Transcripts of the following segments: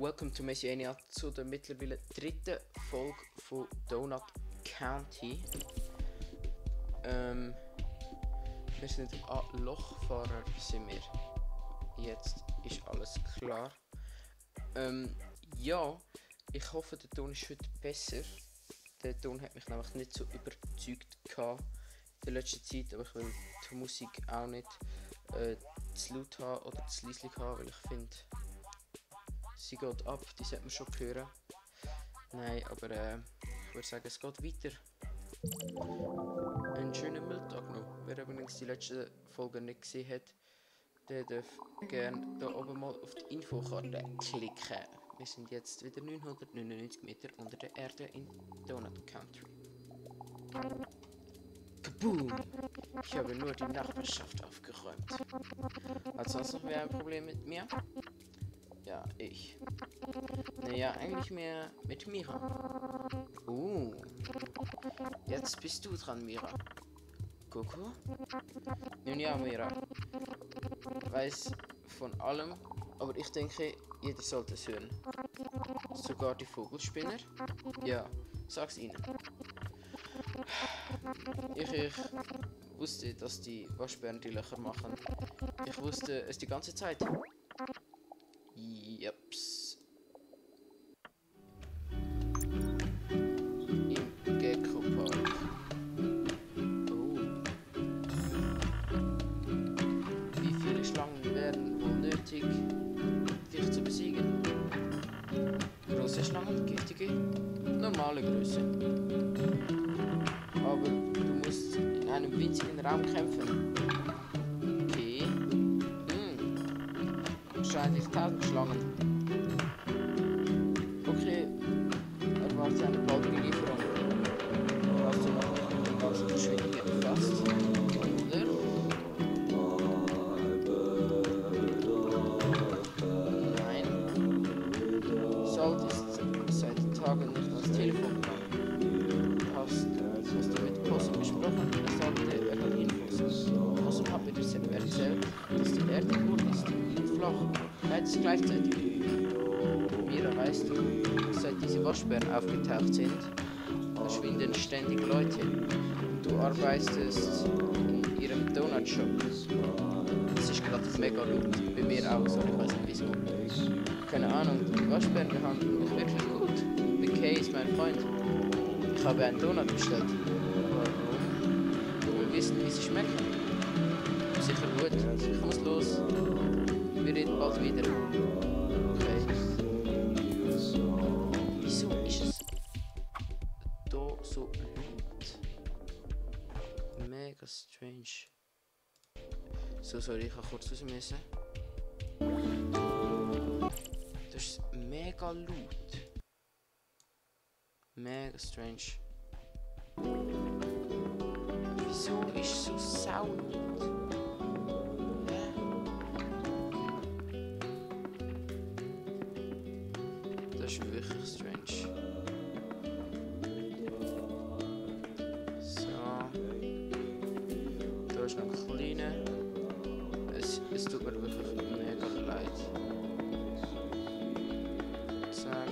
Welcome to Messiania zu der mittlerweile dritten Folge von Donut County. Wir sind an Lochfahrer, sind wir. Jetzt ist alles klar. Ja, ich hoffe, der Ton ist heute besser. Der Ton hat mich nämlich nicht so überzeugt in der letzten Zeit, aber ich will die Musik auch nicht zu laut haben oder zu leise haben, weil ich finde, sie geht ab, die sollte man schon hören. Nein, aber ich würde sagen, es geht weiter. Einen schönen Mittag noch. Wer übrigens die letzte Folge nicht gesehen hat, der darf gerne hier oben mal auf die Infokarte klicken. Wir sind jetzt wieder 999 Meter unter der Erde in Donut Country. Kaboom! Ich habe nur die Nachbarschaft aufgeräumt. Hat sonst noch wer ein Problem mit mir? Ja, ich. Naja, eigentlich mehr mit Mira. Jetzt bist du dran, Mira. Coco? Nun ja, Mira. Weiß von allem, aber ich denke, jeder sollte es hören. Sogar die Vogelspinner? Ja, sag's ihnen. Ich wusste, dass die Waschbären die Löcher machen. Ich wusste es die ganze Zeit. Jeps. Im Gecko-Park. Oh. Wie viele Schlangen wären wohl nötig, dich zu besiegen? Große Schlangen, giftige, normale Größe. Aber du musst in einem winzigen Raum kämpfen. Okay. Wahrscheinlich 1000 Schlangen. Okay, erwarte eine baldige Lieferung. Hast du noch die ganzen Geschwindigkeit gefasst? Oder? Nein. Salt ist seit Tagen nicht ans Telefon gegangen. Hast du mit Possum gesprochen? Er sagte, er hat Infos. Possum hat mir erzählt, dass die Erde rund ist und flach. Beides gleichzeitig. Mira, weißt du, seit diese Waschbären aufgetaucht sind, verschwinden ständig Leute. Und du arbeitest in ihrem Donut-Shop. Es ist gerade mega laut, bei mir auch, so ich weiß nicht wieso. Keine Ahnung, die Waschbären behandeln mich wirklich gut. McKay ist mein Freund. Ich habe einen Donut bestellt. Warum? Du willst wissen, wie sie schmecken. Sicher gut, ich muss los. Wir reden bald wieder. Okay. Wieso ist es da so laut? Mega strange. So, sorry, ich kann kurz raus müssen. Das ist mega laut. Mega strange. Wieso ist es so saulaut? Das ist wirklich strange. So. Da ist noch ein kleiner. Es tut mir wirklich mega leid. Zack.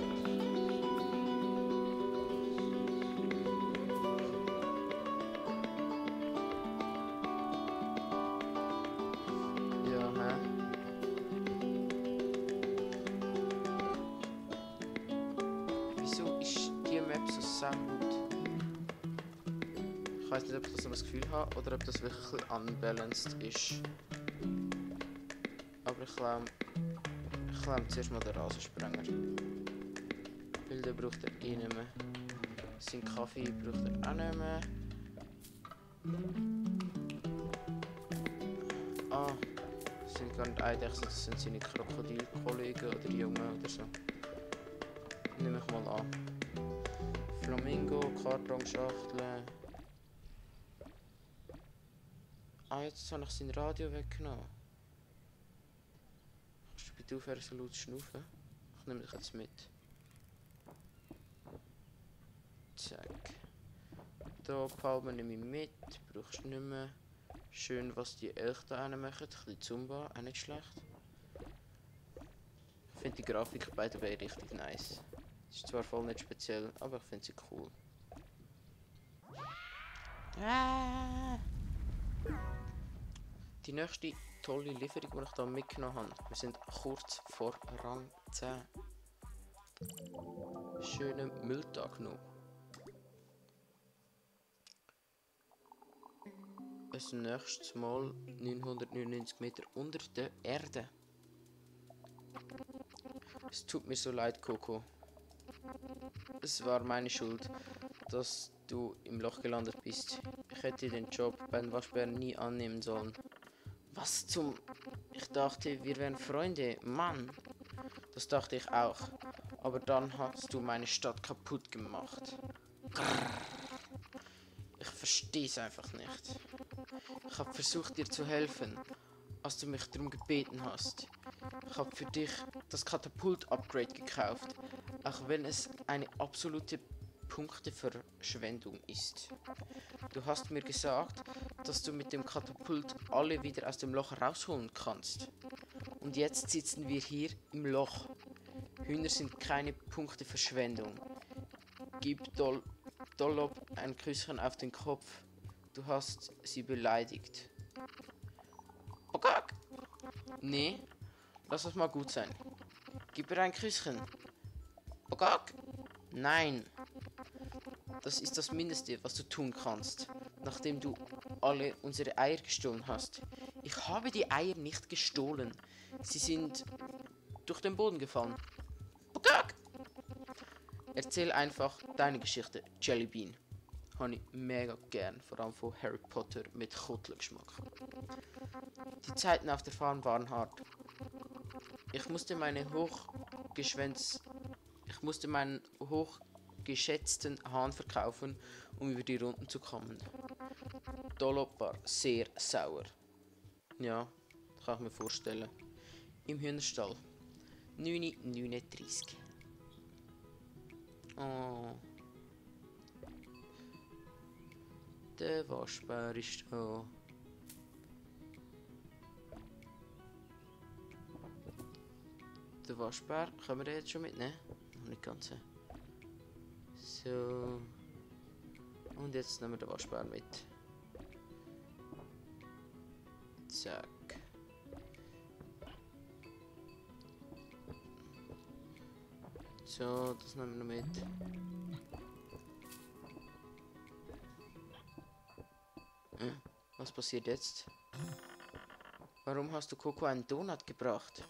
Ja, hä? Wieso ist die Map so saulaut? Ich weiß nicht, ob ich das so das Gefühl habe oder ob das wirklich ein bisschen unbalanced ist. Aber ich glaube zuerst mal den Rasensprenger. Weil den braucht er eh nicht mehr. Sein Kaffee braucht er auch nicht mehr. Ah, das sind gar nicht Eidechsen, das sind seine Krokodilkollegen oder Jungen oder so. Nehme ich mal an. Flamingo, Kartonschachteln. Ah, jetzt habe ich sein Radio weggenommen. Kannst du bitte aufhören, so laut zu schnaufen? Ich nehme dich jetzt mit. Zack. Da Palmen nehme ich mit, brauchst du nicht mehr. Schön, was die Elch da machen, ein bisschen Zumba, auch nicht schlecht. Ich finde die Grafik by the way richtig nice. Ist zwar voll nicht speziell, aber ich finde sie cool. Die nächste tolle Lieferung, die ich hier mitgenommen habe. Wir sind kurz vor Rang 10. Schönen Mülltag noch. Das nächste Mal 999 Meter unter der Erde. Es tut mir so leid, Coco. Es war meine Schuld, dass du im Loch gelandet bist. Ich hätte den Job bei den Waschbären nie annehmen sollen. Was zum... Ich dachte, wir wären Freunde. Mann. Das dachte ich auch. Aber dann hast du meine Stadt kaputt gemacht. Ich verstehe es einfach nicht. Ich habe versucht, dir zu helfen, als du mich darum gebeten hast. Ich habe für dich das Katapult-Upgrade gekauft, auch wenn es eine absolute Punkteverschwendung ist. Du hast mir gesagt, dass du mit dem Katapult alle wieder aus dem Loch rausholen kannst. Und jetzt sitzen wir hier im Loch. Hühner sind keine Punkteverschwendung. Gib Dollop ein Küsschen auf den Kopf. Du hast sie beleidigt. Pokak! Nee, lass das mal gut sein. Gib ihr ein Küsschen. Pokak! Nein. Das ist das Mindeste, was du tun kannst, nachdem du alle unsere Eier gestohlen hast. Ich habe die Eier nicht gestohlen. Sie sind durch den Boden gefallen. Pokak! Erzähl einfach deine Geschichte, Jellybean. Habe ich mega gern, vor allem von Harry Potter mit Kottelgeschmack. Die Zeiten auf der Farm waren hart. Ich musste meinen hochgeschätzten Hahn verkaufen, um über die Runden zu kommen. Dollop war sehr sauer. Ja, kann ich mir vorstellen. Im Hühnerstall. 9:39. Oh. Der Waschbär ist da. Der Waschbär, können wir den jetzt schon mitnehmen? Noch nicht ganz. So. Und jetzt nehmen wir den Waschbär mit. Zack. So, das nehmen wir noch mit. Was passiert jetzt? Warum hast du Coco einen Donut gebracht?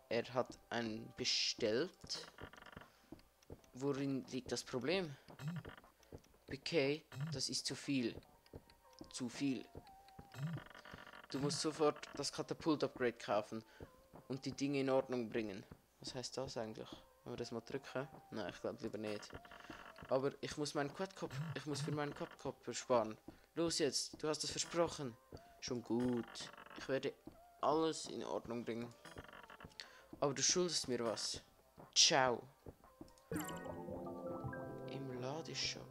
Er hat einen bestellt. Worin liegt das Problem? Okay, das ist zu viel. Zu viel. Du musst sofort das Katapult-Upgrade kaufen und die Dinge in Ordnung bringen. Was heißt das eigentlich? Wollen wir das mal drücken? Nein, ich glaube lieber nicht. Aber ich muss für meinen Quadcopter sparen. Los jetzt, du hast es versprochen. Schon gut. Ich werde alles in Ordnung bringen. Aber du schuldest mir was. Ciao. Im Ladeshop.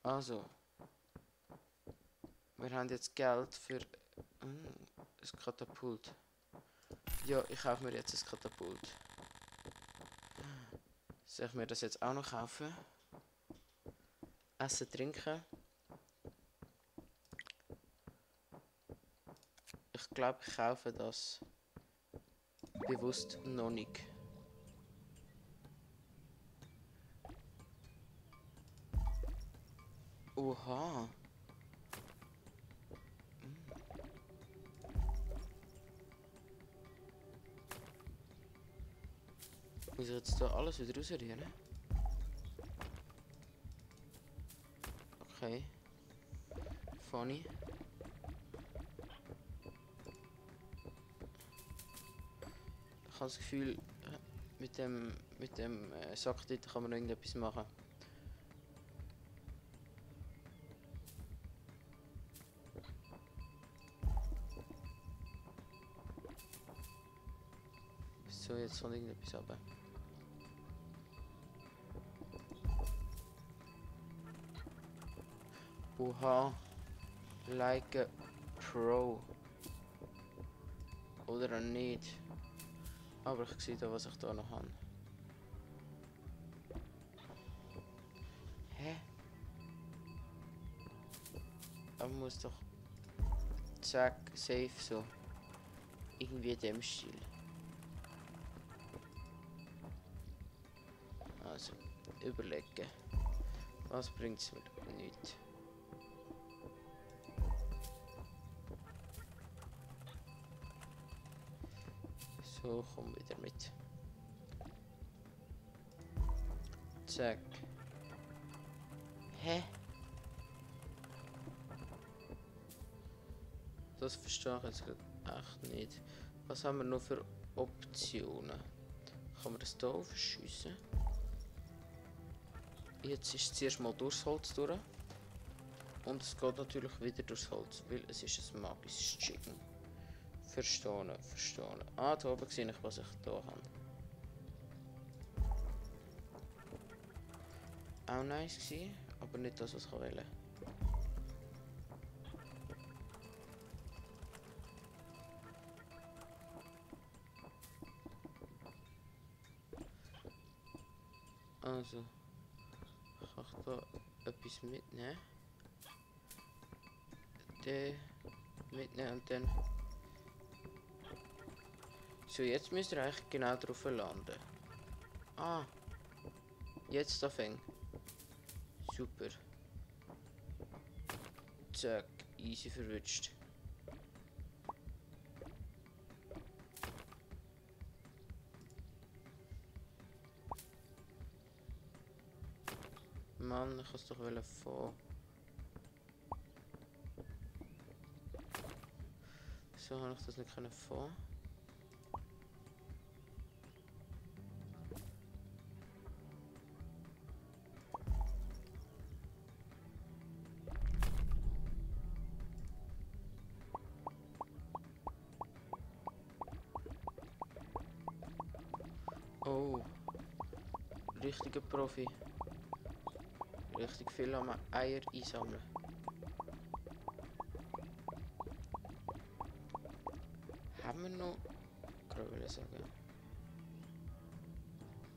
Also. Wir haben jetzt Geld für das Katapult. Ja, ich kaufe mir jetzt das Katapult. Soll ich mir das jetzt auch noch kaufen? Essen, trinken. Ich glaube, ich kaufe das bewusst noch nicht. Oha. Muss ich jetzt da alles wieder rausrühren? Okay. Funny. Ich habe das Gefühl, mit dem Sack dort kann man noch irgendetwas machen. So, jetzt kommt irgendetwas runter. Oha. Like a Pro. Oder auch nicht. Aber ich sehe da, was ich da noch habe. Hä? Aber muss doch... Zack, safe so. Irgendwie in dem Stil. Also, überlegen. Was bringt es mir? Nicht. So, komm wieder mit. Zack. Hä? Das verstehe ich jetzt echt nicht. Was haben wir noch für Optionen? Kann man das hier aufschiessen? Jetzt ist es zuerst mal durchs Holz durch. Und es geht natürlich wieder durchs Holz, weil es ist ein magisches Chicken. Verstehen. Ah, da oben sehe ich, was ich hier habe. Auch nice gewesen, aber nicht das, was ich wählen. Also, kann ich da etwas mitnehmen? Den mitnehmen und dann... So, jetzt müsst ihr eigentlich genau drauf landen. Ah, jetzt da fängt. Super. Zack, easy verwünscht. Mann, ich kann es doch fahren. So habe ich das nicht fahren. Oh, richtiger Profi. Richtig viel am Eier einsammeln. Haben wir noch... Gerade sagen.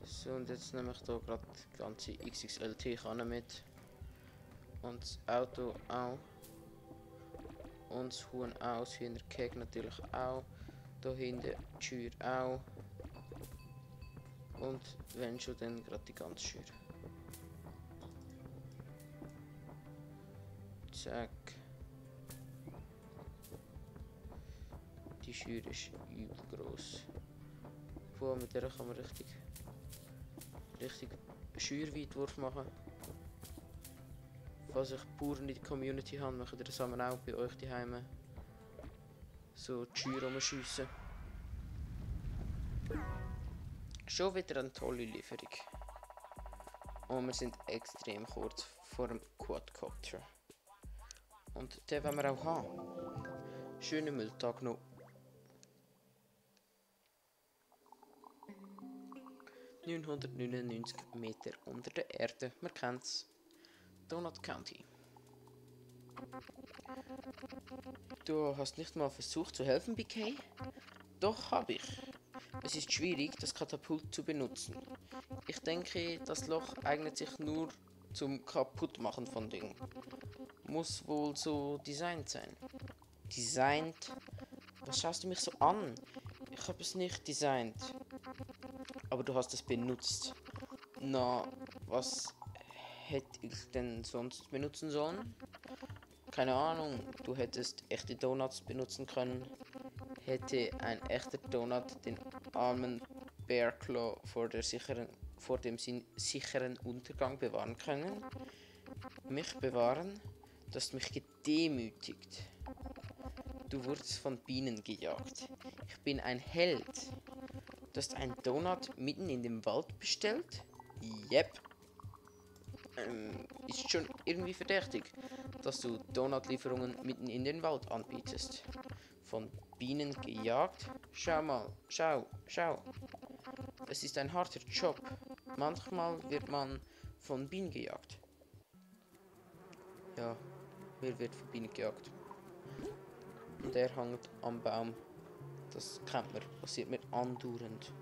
So, und jetzt nehme ich hier gerade die ganze XXL-T-Kanne mit. Und das Auto auch. Und das Huhn auch. Das Hühnerkeg natürlich auch. Da hinten die Schür auch. Und wenn schon, dann gerade die ganze Schür. Zack. Die Schür ist übel gross. Boah, mit der kann man richtig Schürweitwurf machen. Falls ich Bauern in der Community habe, macht ihr das auch bei euch daheim. So die Schür rumschiessen. Schon wieder eine tolle Lieferung. Und wir sind extrem kurz vor dem Quadcopter. Und den wollen wir auch haben. Schöner Mülltag noch. ...999 Meter unter der Erde. Man kennt's. Donut County. Du hast nicht mal versucht zu helfen, BK? Doch, habe ich. Es ist schwierig, das Katapult zu benutzen. Ich denke, das Loch eignet sich nur zum Kaputtmachen von Dingen. Muss wohl so designt sein. Designt? Was schaust du mich so an? Ich habe es nicht designt. Aber du hast es benutzt. Na, was hätte ich denn sonst benutzen sollen? Keine Ahnung, du hättest echte Donuts benutzen können. Hätte ein echter Donut den armen Bearclaw vor dem sicheren Untergang bewahren können? Mich bewahren? Du hast mich gedemütigt. Du wurdest von Bienen gejagt. Ich bin ein Held. Du hast einen Donut mitten in dem Wald bestellt? Yep. Ist schon irgendwie verdächtig, dass du Donutlieferungen mitten in den Wald anbietest. Von Bienen gejagt? Schau mal, schau. Es ist ein harter Job. Manchmal wird man von Bienen gejagt. Ja, wer wird von Bienen gejagt? Und er hängt am Baum. Das kennt man, passiert mir andauernd.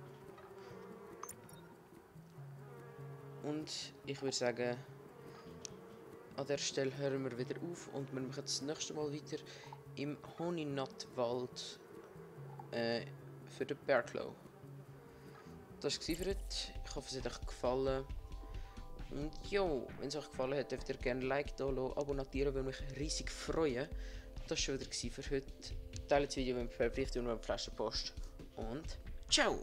Und ich würde sagen, an der Stelle hören wir wieder auf und wir machen das nächste Mal weiter im Honignattwald für den Berglow. Das war es für heute. Ich hoffe, es hat euch gefallen. Und jo, wenn es euch gefallen hat, dürft ihr gerne ein Like da lassen, abonnieren, würde mich riesig freuen. Das war schon wieder für heute. Teilt das Video mit dem Brief und mit dem Flaschenpost. Und ciao!